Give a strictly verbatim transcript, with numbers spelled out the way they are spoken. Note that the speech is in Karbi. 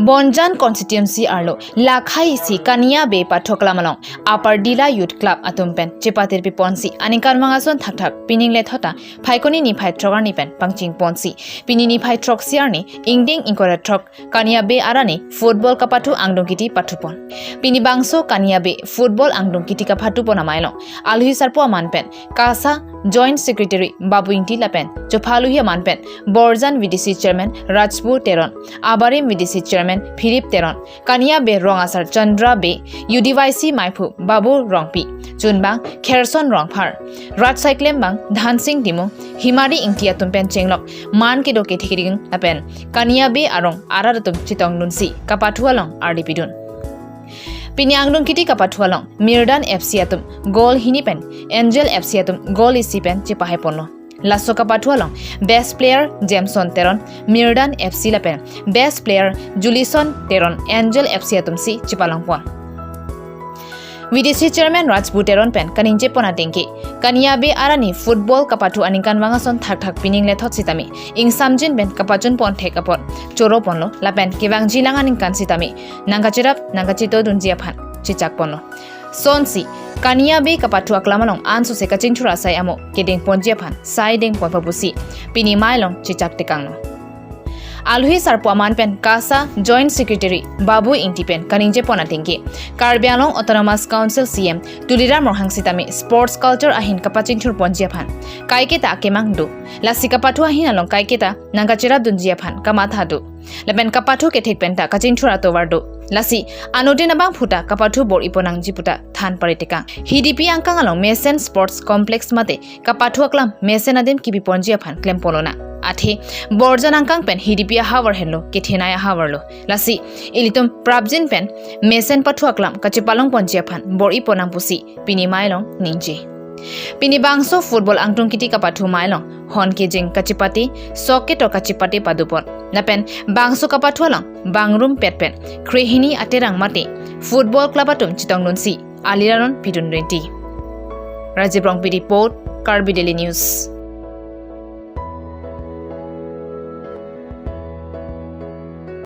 Bonjan constituency arlo lakhai isi Kania Bey pathu aklam along Upper Dila Youth Club atum pen chepatirpi ponsi aningkanvang ason thakthak pining lethot ta Phaikuni niphai throk arni pen pangcheng ponsi pini niphai throksi arni ingdeng ingkoi ra throk Kania Bey arani football kapathu angdung kiti pathu pon. Pini bangso Kania Bey football angdung kiti kapathu pon amei along alohi sarpo aman pen KASA Joint Secretary Babu Ingti lapen chophaluhi aman pen Borjan V D C Chairman Rajbu Teron, Abarim V D C Chairman Philip Teron, Kania Bey rong asar Chandra Bey, U D Y C meiphu Babu Rongpi, chunbang Kherson Rongphar, rat saiklem bang Dhansing Timung, Himari Ingti atum pen chenglok man kedo kethe keding lapen Kania Bey arong arat atum chetongdunsi kapathu along ardi pidun. Pini angdung kiti kapathu along Mirdan F C atum goal hini pen Angel F C atum goal isi pen chepahai ponlo. Laso kapathu along best player Jameson Teron, Mirdan F C lapen best player Julison Teron, Angel F C atumsi chepalong pon. V D C Chairman Rajbu Teron pen kaningje pon atengke, Kania Bey arani football kapathu aningkanvang ason thakthak pining lethot sitame ingsamjin pen kapachun pon thek apot choro ponlo lapen kevangjilang aningkan sitame nangkacherap nangkachetodunji aphan chechak ponlo. Sonsi Kania Bey kapathu aklam along ansose kachingthur asai amo kedeng ponji aphan sai deng pon papusi pini mei along chechak tekanglo. Alohi sarpo aman pen KASA Joint Secretary Babu Ingti pen kaningje pon atengke, Karbi Anglong Autonomous Council C M Tuliram Ronghang sitame sports culture ahin kapachingthur ponji aphan kaiketa akemang do. Lasi kapathu ahin along kaiketa nangkacherapdunji aphan kamatha do. Lapen kapathu kethek pen ta kachingthur atovar do. Lasi anodin abangphu ta kapathu bor-i pon nangji pu ta than pare tekang. Hidipi angkang along mesen sports complex mate kapathu aklam mesen adim kebi ponji aphan klem ponlonang. Athe Borjan angkang pen Hidipi ahavar henlo, kethenei ahavarlo. Lasi ilitum prapjin pen mesen pathu aklam kachepalong ponji aphan bor-i pon nang pusi pini mei along ningje. Pini bangso football angdung kiti kapathu mei along hon kejeng kachepate, sok ketok kachepate pado pon. Lapen bangso kapathu along bangrumpet pen krehini aterang mate football club atum chetongdunsi aliranon pidun renti. Rajib Rongpi report, Karbi Daily News.